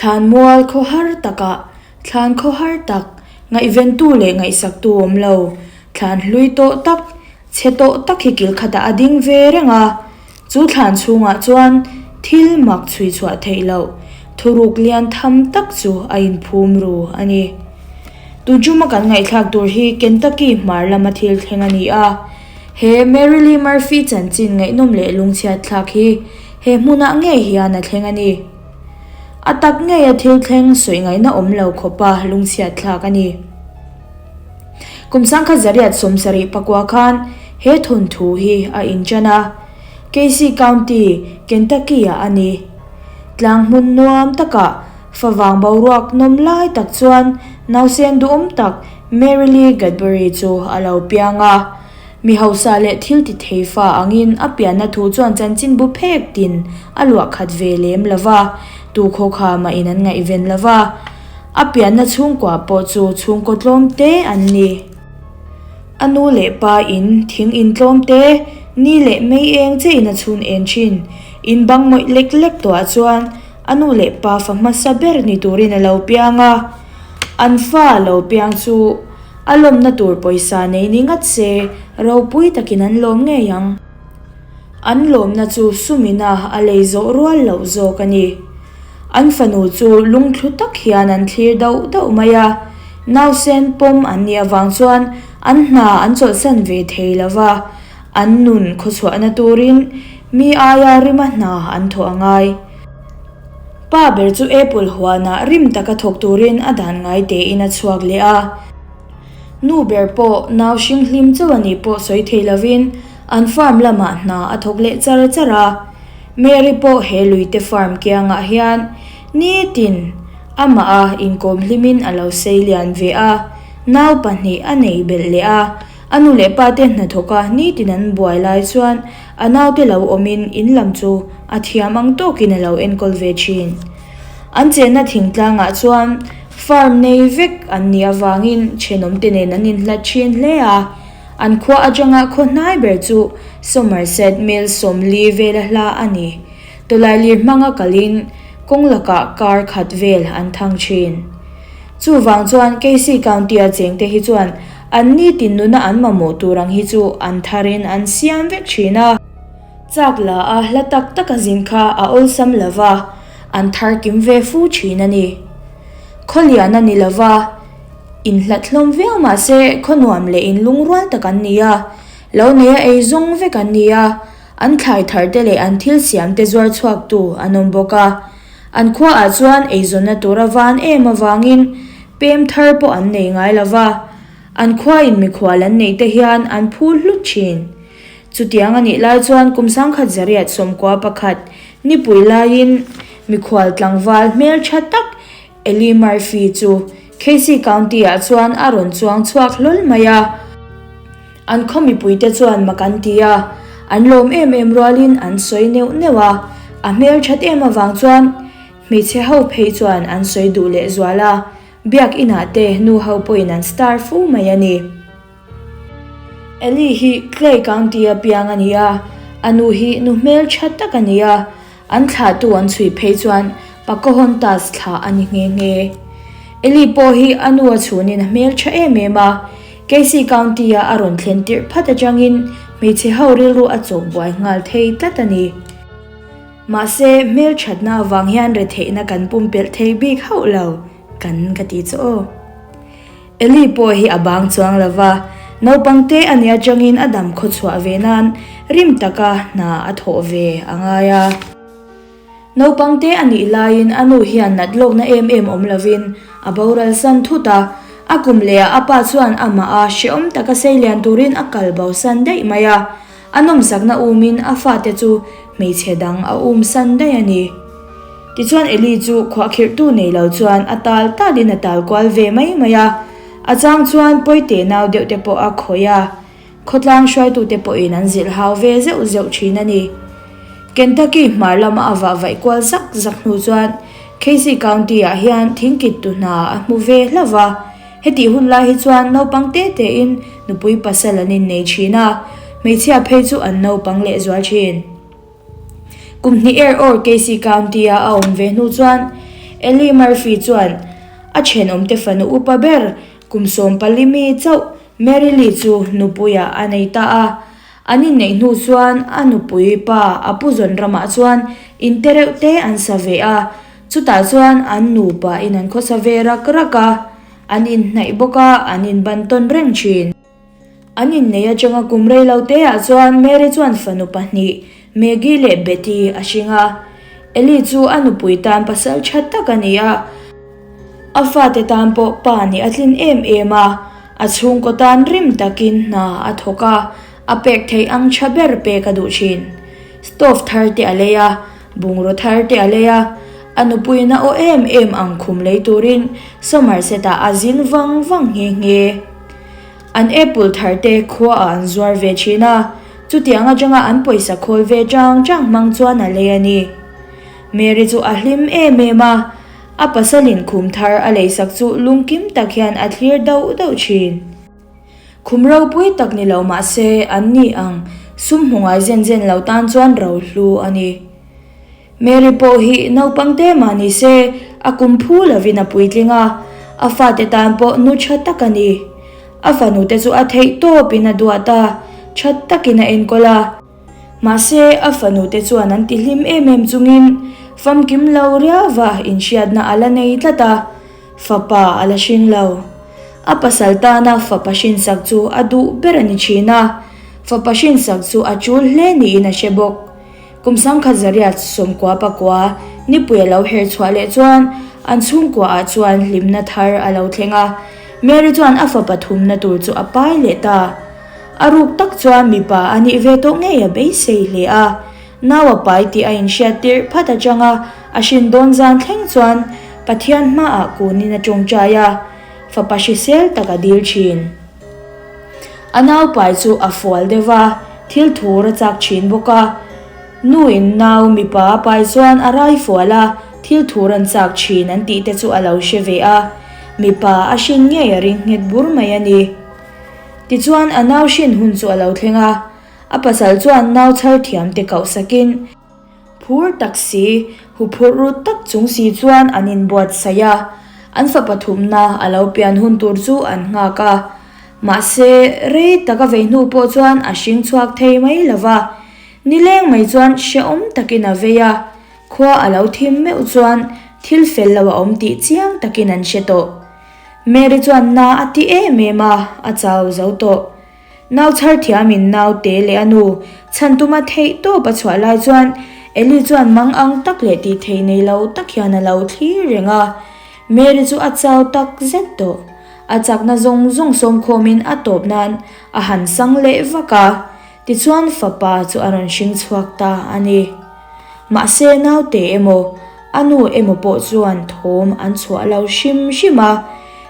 Thlanmual khawhar takah thlan khawhar tak, ngaihventu leh ngaihsaktu awm lo, thlan hlui tawh tak, chhe tawh tak hi kil khatah a ding ve reng a. Chu thlan chhungah chuan thil mak chhui chhuah theih loh thuruk lian tham tak chu a inphum ru a ni. Tujuma kan ngaihthlak tur hi Kentucky hmar lama thil thleng a ni a. He Mary Lee Murphy chanchin ngaihnawm leh lungchhiat thlak hi he hmunah ngei hian a thleng a ni. A tak ngeia thil thleng sawi ngaihna awm lo khawpa lungchhiat thlak a ni. Kum sangkhat zariat 70 pakua khan he thawnthu hi a inṭan a, Casey County, Kentucky-ah a ni. Tlang hmun nuam takah favang boruak nawm lai tak chuan nausen duhawm tak Mary Lee Gadbury chu a lo piang a. Mi hausa leh thil ti thei fa angin a pianna thu chuan chanchinbu phek tin a luah khat ve lem lo va, tu khawkha mahin an ngaihven lo va. A pianna chhungkua pawh chu chhungkaw tlawm te an ni. A nu leh pa in thing in tlawm te, ni leh mei eng che in a chhun en thin. In bang mawih lek lek tawhah chuan a nu leh pa fa hmasa ber ni turin a lo piang a. An fa lo piang chu a lawmna tur pawisa nei ni ngat se ropui takin an lawm ngei ang. An lawmna chu sumina a lei zawh rual loh zawk a ni. An fanu chu lungthlu tak hian an thlir dauh dauh mai a, nausen pawm an nih avang chuan an hna an chawlhsan ve thei lo va, an nun khawchhuahna turin mi aia rima hna an thawh a ngai. Pa ber chu apple huanah rim taka thawk turin a dan ngai tein a chhuak leh a. Nu ber pawh nau hring hlim chauh a nih pawh sawi thei lovin an farm lamah hna a thawk leh char char a. Mary pawh he luite farm kiangah hian nitin amah a inkawm hlimin a lo sei lian ve a, nau pahnih a nei belh leh a. A nu leh pa te hnathawka nitin an buai lai chuan a naute lo awmin in lam chu a thiam ang tawkin a lo enkawl ve thin. An chenna thingtlangah chuan farm nei vek an nih avangin thenawmte nen an inhlat thin hle a. An khua atanga khaw hnai ber chu Somerset mel 40 vela hla a ni. Tawlailir hmanga kalin kawng lakah kar khat vel an thang thin. Chuvang chuan Casey County-a chengte hi chuan an nitin nuna an mamawh tur ang hi chu an tharin an siam vek thin a. Chak la a hla tak taka zin kha a awlsam lo va, an thar kim ve fu thin a ni. Khaw lian a ni lo va, inhlat hlawm viau mah se khaw nuam leh inlungrual tak an ni a, lo neia ei zawng vek an ni a, an thlai thar te leh an thil siam te zuar chhuak tu an awm bawk a. An khuaah chuan eizawnna tur a van em avangin pem thar pawh an nei ngai lo va, an khuain mikhual an neih te hian an phul hlut thin. Chutiang a nih lai chuan kum 1991 nipui laiin mikhual tlangval hmeltha tak Ellie Murphy chu Casey County-ah chuan a rawn chuang chhuak hlawl mai a. An khaw mipuite chuan mak an ti a, an lawm em em rualin an sawi neuh neuh a, a hmelthat em avang chuan hmeichhe ho phei chuan an sawi duh lehzual a, biakinah te nu ho pawhin an star fu mai a ni. Ellie hi Clay County-a piang a ni a, a nu hi nu hmeltha tak a ni a, an thlahtu an chhui phei chuan Pocahontas thlah a ni nghe nghe. Ellie pawh hi a nu a chhunin a hmeltha em em a, Casey County-a a rawn thlen tirh phat atangin hmeichhe ho rilru a chawk buai nghal thei tlat a ni. Mahse, hmelthatna avang hian retheihna kan pumpelh thei bik hauh lo kan ka ti chu aw. Ellie pawh hi a bang chuang lo va, naupang te a nia changin a dam khaw chhuah ve nan rim taka hna a thawh ve a ngai a. Naupang te a nih laiin a nu hian nat lawkna em em awm lovin a boral san thut a, a kum lehah a pa chuan amah a hrehawm taka seilian turin a kal bo san daih mai a, A nawmsakna umin a fate chu hmeichhe dang a um san daih a ni. Tichuan Eli chu khuahkhirhtu nei lo chuan a tal talin a tal kual ve mai mai a, a chang chuan pawite nau deuh te pawh a khawih a, khawtlang hruaitute pawhin an zilh hau ve zeuh zeuh thin a ni. Kentucky hmar lama a vah vaih kual zak zak hnu chuan Casey County-ah hian thingkittu hna a hmu ve hlauh va. Hetih hun lai hi chuan naupang te tein nupui pasal an innei thin a, hmeichhia phei chu an naupang lehzual thin. Kum hnih er awr Casey County-a a awm ve hnu chuan. Ellie Murphy chuan a thenawmte fanu upa ber kum 14 mi chauh Mary Lee chu nupuiah a nei ta a. An inneih hnu chuan a nupui pa a pu zawn ramah chuan in te reuh te an sa ve a, chutah chuan an nupa in an khawsa ve rak rak a, an inhnaih bawk a, an inban tawn reng thin. An inneih atanga kum rei lo te ah chuan Mary chuan fanu pahnih, Maggie leh Betty a hring a. Ellie chu a nupui tan pasal tha tak a ni a, a fate tan pawh pa nih a tlin em em a, a chhungkaw tan rim takin hna a thawk a, a pek theih ang tha ber pek a duh thin. Stove thar te a lei a, bungraw thar te a lei a, a nupuiin a aw em em ang khum lei turin Somerset ah a zin vang vang nghe nghe. An apple thar te khua ah an zuar ve thin a, chutiang atanga an pawisa khawl ve chang chang hmang chuan a lei a ni. Mary chu a hlim em em a, a pasalin khum thar a leisak chu lungkim tak hian a thlir dauh dauh thin. Khum ropui tak ni lo mah se an ni ang sum hmu ngai zen zen lo tan chuan rohlu a ni. Mary pawh hi naupang te mah ni se, a kum phu lovin a puitling a, a fate tan pawh nu tha tak a ni. A fanu te chu a theih tawpin a duat a, tha takin a enkawl a. Mahse, a fanu te chuan an tihlim em em chungin famkim lo riauva inhriatna a la nei tlat a, fapa a la hring lo. A pasal tana fapa hrinsak chu a duh ber a ni thin a, fapa hrinsak chu a tul hle niin a hre bawk. Kum 1900 sawmkua pakua nipui a lo her chhuah leh chuan an chhungkua ah chuan hlimna thar a lo thleng a, Mary chuan a fapa thumna tur chu a pai leh ta. A ruk tak chuan mipa a nih ve tawh ngei a beisei hle a, nau a pai tih a inhriat tirh phat atanga a hrin dawn zan thleng chuan Pathian hmaah kunin a tawngtai a, fapa hrisel tak a dil thin. A naupai chu a fual deuh va, thil thur a chak thin bawk a. Nu in nau mipa a pai chuan a rai fual a, thil thur an chak thin an tih te chu a lo hre ve a. Mipa a hrin ngei a ring nghet bur mai a ni. Tichuan a nau hrin hun chu a lo thleng a, a pasal chuan nau chhar thiam te koh sakin, Phur tak si, huphurh rut tak chung si chuan an inbuatsaih a, an fapa thumna a lo pian hun tur chu an nghak a. Mahse, rei tak a vei hnu pawh chuan a hring chhuak thei mai lo va. Nileng mai chuan hrehawm takin a vei a, khua a lo thim meuh chuan thil fel lo a awm tih chiang takin an hre tawh. Mary chuan na a ti em em a, a chau zo tawh. Nau chhar thiamin naute leh a nu chhan tuma theih tawp a chhuah lai chuan Eli chuan mang ang tak leh tih theih nei lo tak hian a lo thlir reng a. Mary chu a chau tak zet tawh. A chakna zawng zawng sawmkhawmin a tawp nan a han sang leh vak a, tichuan fapa chu a rawn hring chhuak ta a ni. Mahse naute emaw, a nu emaw pawh chuan thawm an chhuah lo hrim hrim a.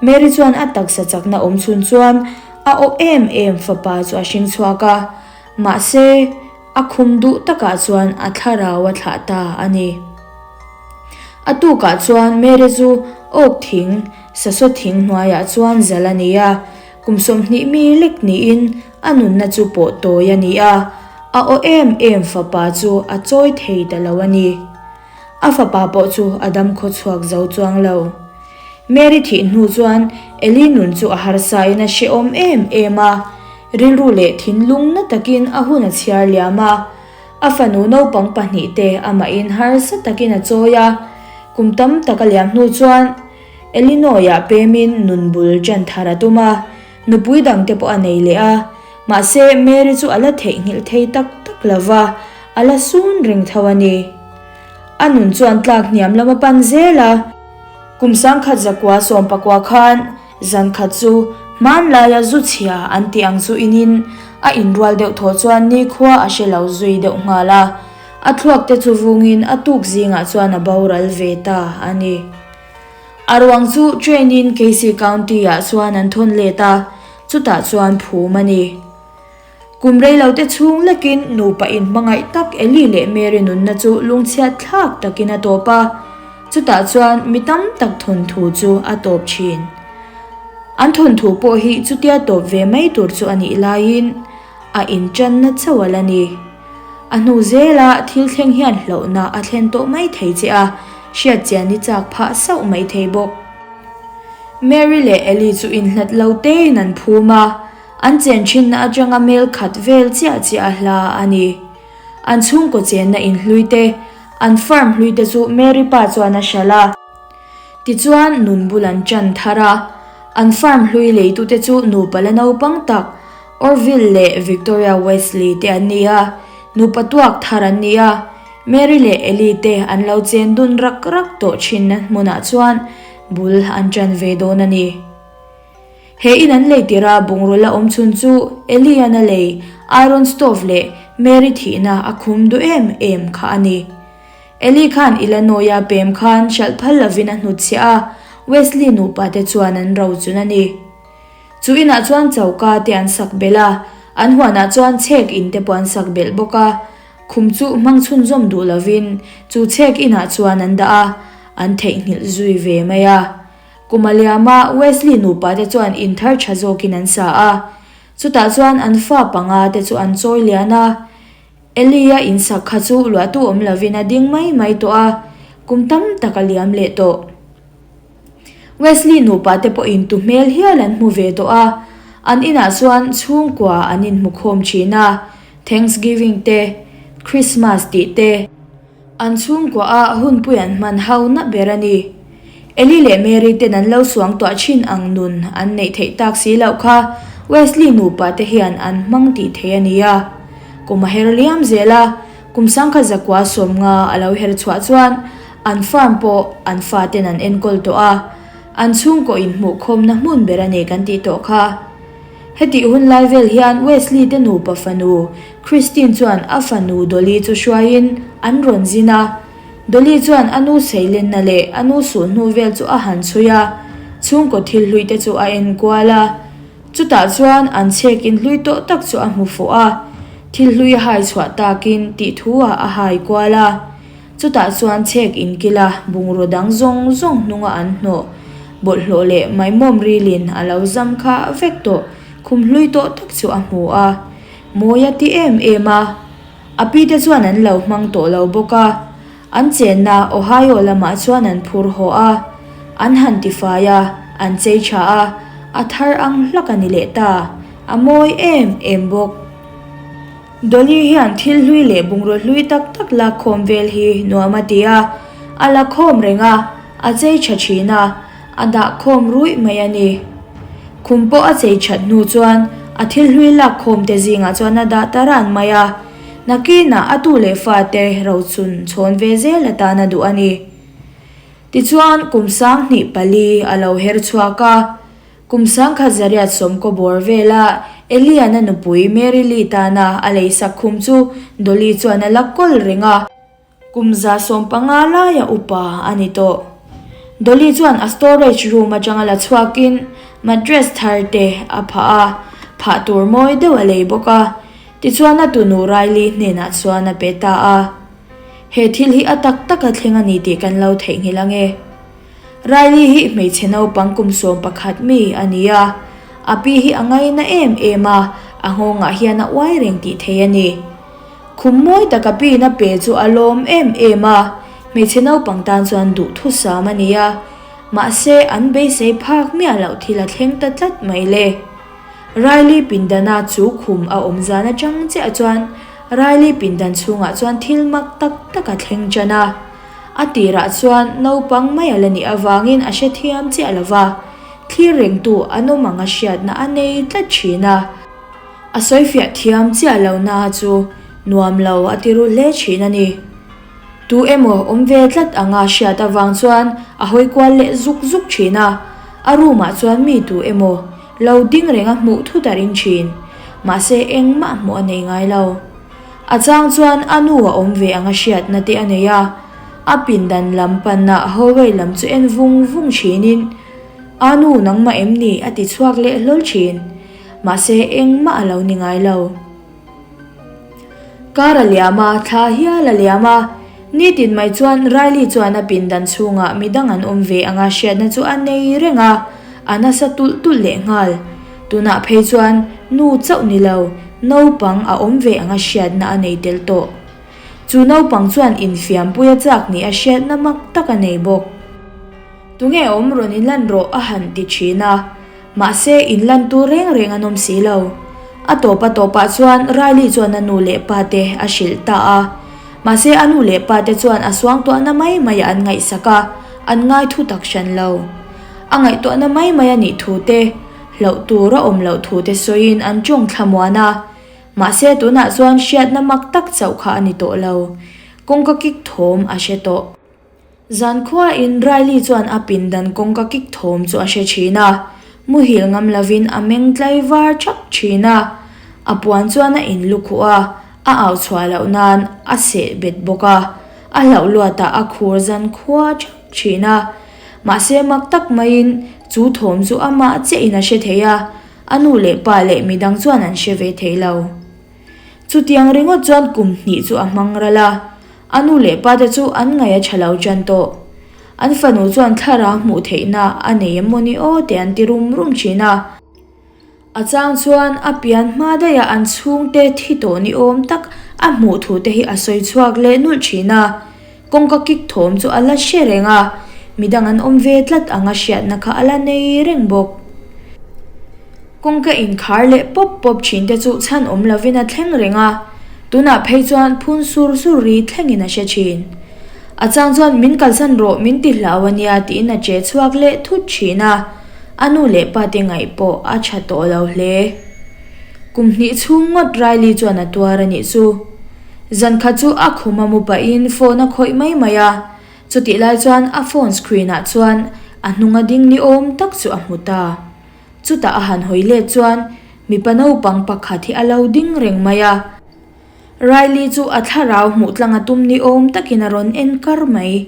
Mary chuan a taksa chakna awm chhun chuan A awh em em fapa chu a hring chhuak a, mahse, a khum duh takah chuan a thlarau a thlah ta a ni. A tukah chuan Mary chu awk thing, sasaw thing hnuaiah chuan zal a ni a, kum 20 mi lek niin a nunna chu pawh tawi a ni a, a awh em em fapa chu a chawi thei ta lo a ni. A fapa pawh chu a dam khaw chhuak zo chuang lo. Mary thih hnu chuan Eli nun chu a harsa in a hrehawm em em a, rilru leh thinlung na takin a hun a chhiar liam a. A fanu naupang pahnihte amahin harsa takin a chawi a, kum tam tak a liam hnu chuan Illinois-ah pemin nun bul ṭan thar a tum a, nupui dangte pawh a nei leh a. Mahse, Mary chu a la theihnghilh thei tak tak lo va, a la sun reng tho a ni. A nun chuan tlak hniam lam a pan zel a. Kum 1919 khan zan khat chu hmanlaia zu chhia an tih ang chu inin a inrual deuh thaw chuan nikhua a hre lo zui deuh nghal a, a thluak te chu vungin a tuk zingah chuan a boral ve ta a ni. A ruang chu train in Casey County ah chuan an thawn let a, chutah chuan phum a ni. Kum reilote chhung lekin nupa inhmangaih tak Eli leh Mary nunna chu lungchhiat thlak takin a tawp a, chutah chuan mi tam tak thawnthu chu a tawp thin. An thawnthu pawh hi chutia tawp ve mai tur chu a nih laiin a intanna chauh a la ni. A hnu zela thil thleng hian hlauhna a thlen tawh mai thei che a. Hriatchian i chak phah sauh mai thei bawk. Mary leh Ellie chu inhlat lo tein an phum a, an chen thinna atanga mel khat vel chiah chiah a hla a ni. An chhungkaw chenna inhlui te, an farm hlui te chu Mary pa chuan a hralh a. Tichuan nun bul an ṭan thar a, an farm hlui leitute chu nupa la naupang tak Orville leh Victoria Wesley te an ni a, nupa tuak thar an ni a, Mary leh Ellie te an lo chen dun rak rak tawh thinna hmunah chuan bul an ṭan ve dawn a ni. He in an lei tirh a bungraw la awm chhun chu Ellie-a'n a lei iron stove leh Mary thihna a khum duh em em kha a ni. Ellie khan Illinois-a pem khan hralh phal lovin a hnutchhiah a, Wesley nupa te chuan an rochun a ni. Chu inah chuan choka te an sak belh a, an huanah chuan chhek in te pawh an sak belh bawk a. Khum chu hmang chhunzawm duh lovin chu chhek inah chuan an dah a, an theihnghilh zui ve mai a. Kum a liam a, Wesley nupa te chuan in thar tha zawkin an sa a, chutah chuan an fa panga te chu an chawi lian a. Elia insak kha chu luahtu awm lovin a ding mai mai tawh a, kum tam tak a liam leh tawh. Wesley nupa te pawhin tu hmel hial an hmu ve tawh a, an inah chuan chhungkua an inhmu khawm thin a, Thanksgiving te, Christmas tih te. An chhungkua a hunpui an hman hau na ber a ni. Eli leh Mary ten an lo suangtuah thin ang nun an neih theih tak si loh kha Wesley nupa te hian an hmang tih thei a ni a. Kum a her liam zel a, kum sangkhat zakua sawmnga a lo her chhuah chuan an farm pawh an faten an enkawl tawh a, an chhungkaw inhmuhkhawmna hmun ber a ni kan tih tawh kha. Hetih hun lai vel hian Wesley te nupa fanu Christine chuan a fanu Dolly chu hruaiin an rawn zin a. Dolly chuan a nu seilenna leh a nu sulhnu vel chu a han chhui a, chhungkaw thil hlui te chu a en kual a. Chutah chuan an chhek in hlui tawh tak chu a hmu fuh a, thil hlui a hai chhuah takin tih thu ah a hai kual a. Chutah chuan chhek inkila bungraw dang zawng zawng hnunga an hnawh bawlhhlawh leh maimawm rilin a lo zam kha vek tawh khum hlui tawh tak chu a hmu a, mawi a ti em em a. A pi te chuan an lo hmang tawh lo bawk a, an chenna Ohio lamah chuan an phur haw a, an han tifai a, an chei tha a, a thar ang hlak a ni leh ta, a mawi em em bawk. Dolly hian thil hlui leh bungraw hlui tak tak lakkhawm vel hi nuam a ti a, a la khawm reng a, a chei tha thin a, a dah khawm ruih mai a ni. Khum pawh a chei that hnu chuan a thil hlui lakkhawm te zingah chuan a dah ta ran mai a, nakinah a tu leh fate rochun chhawn ve zel atan a duh a ni. Tichuan kum sanghnih pali a lo her chhuak a. Kum sangkhat zariat sawmkaw bawr vela Eliana nupui Mary Lee tana a leisak khum chu Dolly chuan a la kawl reng a. Kum za 15 laia upa a ni tawh. Dolly chuan a storage room atanga la chhuakin mattress thar te a phah a, phah tur mawi deuh a lei bawk a. Tichuan a tunu Riley hnenah chuan a pe ta a. He thil hi a tak taka thleng a ni tih kan lo theihnghilh ange. Riley hi hmeichhe naupang kum 11 mi a ni a, a pi hi a ngaina em em a, a nghawngah hian a uai reng tih thei a ni. Khum mawi tak a piin a pe chu a lawm em em a, hmeichhe naupang tan chuan duhthusam a ni a, mahse an beisei phak miah loh thil a thleng ta tlat mai le. Riley pindana chu khum a awm zan atang chiah chuan Riley pindan chhungah chuan thil mak tak tak a thleng tan a. A tirah chuan naupang mai a la nih avangin a hrethiam chiah lo va, thlir rengtu an awm ang a hriatna a nei tlat thin a. A sawifiah thiam chiah lo na chu nuam lo a ti ru hle thin a ni. Tu emaw awm ve tlat anga hriat avang chuan a hawi kual leh zuk zuk thin a, a room ah chuan mi tu emaw lo ding reng a hmuh thut a ring thin. Mahse engmah hmuh a nei ngai lo. A chang chuan a nu a awm ve anga hriatna te a nei a, a pindan lam panna hallway lam chu en vung vung thinin, A nu nangmah em ni? a ti chhuak leh hlawl thin. Mahse engmah a lo ni ngai lo. Kar a liam a, thla hial a liam a, nitin mai chuan Riley chuan a pindan chhungah midang an awm ve anga hriatna chu a nei reng a, a nasa tulh tulh lehnghal. Tunah phei chuan nu chauh ni lo, naupang a awm ve anga hriatna a nei tel tawh. Chu naupang chuan infiampui a chak nih a hriatna mak tak a nei bawk. Tunge awm rawn inlan rawh a han ti thin a, mahse inlan tur reng reng an awm si lo. A tawp a tawpah chuan Riley chuan a nu leh pa te a hrilh ta a. Mahse a nu leh pa te chuan a suangtuahna mai mai ah an ngaihsak a, an ngai thu tak hran lo. A ngaihtuahna mai mai a nih thu te, hlauh tur a awm loh thu te sawiin an tawng thlamuan a. Mahse tunah chuan hriatna mak tak chauh kha a ni tawh lo. Kawngka kik thawm a hre tawh. Zankhuain Riley chuan a pindan kawngka kik thawm chu a hre thin a, muhil ngam lovin a meng tlai var thap thin a. A puan chuan a inlu khuh a, a au chhuah loh nan a seh bet bawk a, a hlauh luatah a khur zankhua thap thin a. Mahse mak tak maiin chu thawm chu amah chiahin a hre thei a, a nu leh pa leh midang chuan an hre ve thei lo. Chutiang ringawt chuan kum hnih chu a hmang ral a. A nu leh pa te chu an ngaih a tha lo tan tawh. An fanu chuan thlarau hmuh theihna a nei em mawni aw tih an ti rum rum thin a. A chang chuan a pian hma daih a an chhungte thi tawh ni awm tak a hmuh thu te hi a sawi chhuak leh nulh thin a. Kawngka kik thawm chu a la hre reng a, midang an awm ve tlat ang a hriatna kha a la nei reng bawk. Kawngka inkhar leh pawp pawp thin te chu chhan awm lovin a thleng reng a, tunah phei chuan phun sur sur ri thlengin a hre thin. A chang chuan min kalsan rawh min ti hlau a nia tiin a che chhuak leh thut thin a, a nu leh pa te ngaih pawh a tha tawh lo hle. Kum hnih chhung ngawt Riley chuan a tuar a nih chu. Zan khat chu a khum a mu pahin phone a khawih mai mai a, chutih lai chuan a phone screen ah chuan a hnung a ding ni awm tak chu a hmu ta. Chutah a han hawi let chuan mipa naupang pakhat hi a lo ding reng mai a. Riley chu a thlarau hmuh tlang a tum ni awm takin a rawn en kar mai.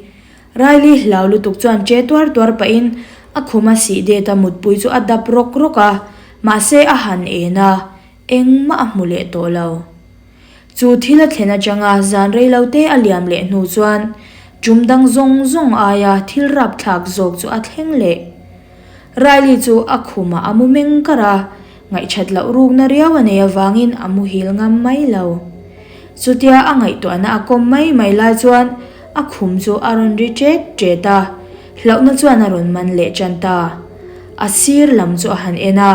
Riley hlau lutuk chuan che tuar tuar pahin a khum a sih det a mutpui chu a dap rawk rawk a, mahse a han en a, engmah a hmu leh tawh lo. Chu thil a thlen atanga zan rei lo te a liam leh hnu chuan tum dang zawng zawng aia thil rapthlak zawk chu a thleng leh. Riley chu a khumah a mu meng kar a, ngaihthat loh rukna riau a nei avangin a muhil ngam mai lo. Chutia a ngaihtuahna a kawm mai mai lai chuan a khum chu a rawn ri ṭet ṭet a, hlauhna chuan a rawn man leh ṭan ta. A sir lam chu a han en a,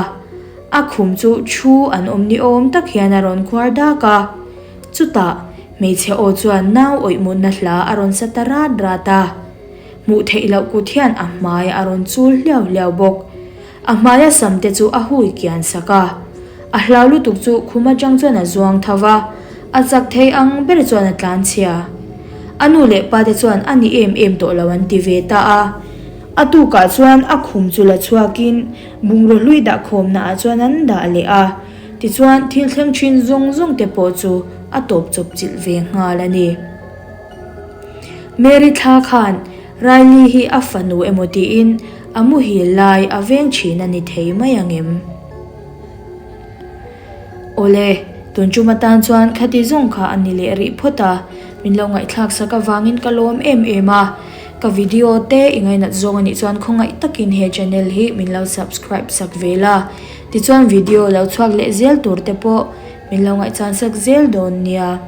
a khum chu thu an awm ni awm tak hian a rawn khuar dak a. Chutah hmeichhe aw chuan nau awih mutna hla a rawn sa ta rat rat a. Hmuh theih loh kut hian a hmai a rawn chul hliau hliau bawk. A hmaia sam te chu a hui kian sak a. A hlau lutuk chu khum atang chuan a zuang tho va, a chak thei ang ber chuan a tlan chhia. A nu leh pa te chuan a ni em em tawh lo an ti ve ta a. A tukah chuan a khum chu la chhuakin bungraw hlui dah khawmna ah chuan an dah leh a. Tichuan thil thleng thin zawng zawng te pawh chu a tawp chawp chilh ve nghal a ni. Mary thla khan Riley hi a fanu emaw tiin a muhil lai a veng thin a ni thei mai ang em? Awle, tun tum atan chuan khati zawng kha a ni leh rih phawt a, min lo ngaihthlak sak avangin ka lawm em em a. Ka video te i ngainat zawng a nih chuan khawngaih takin he channel hi min lo subscribe sak ve la. Tichuan video lo chhuak leh zel tur te pawh min lo ngaihchan sak zel dawn nia.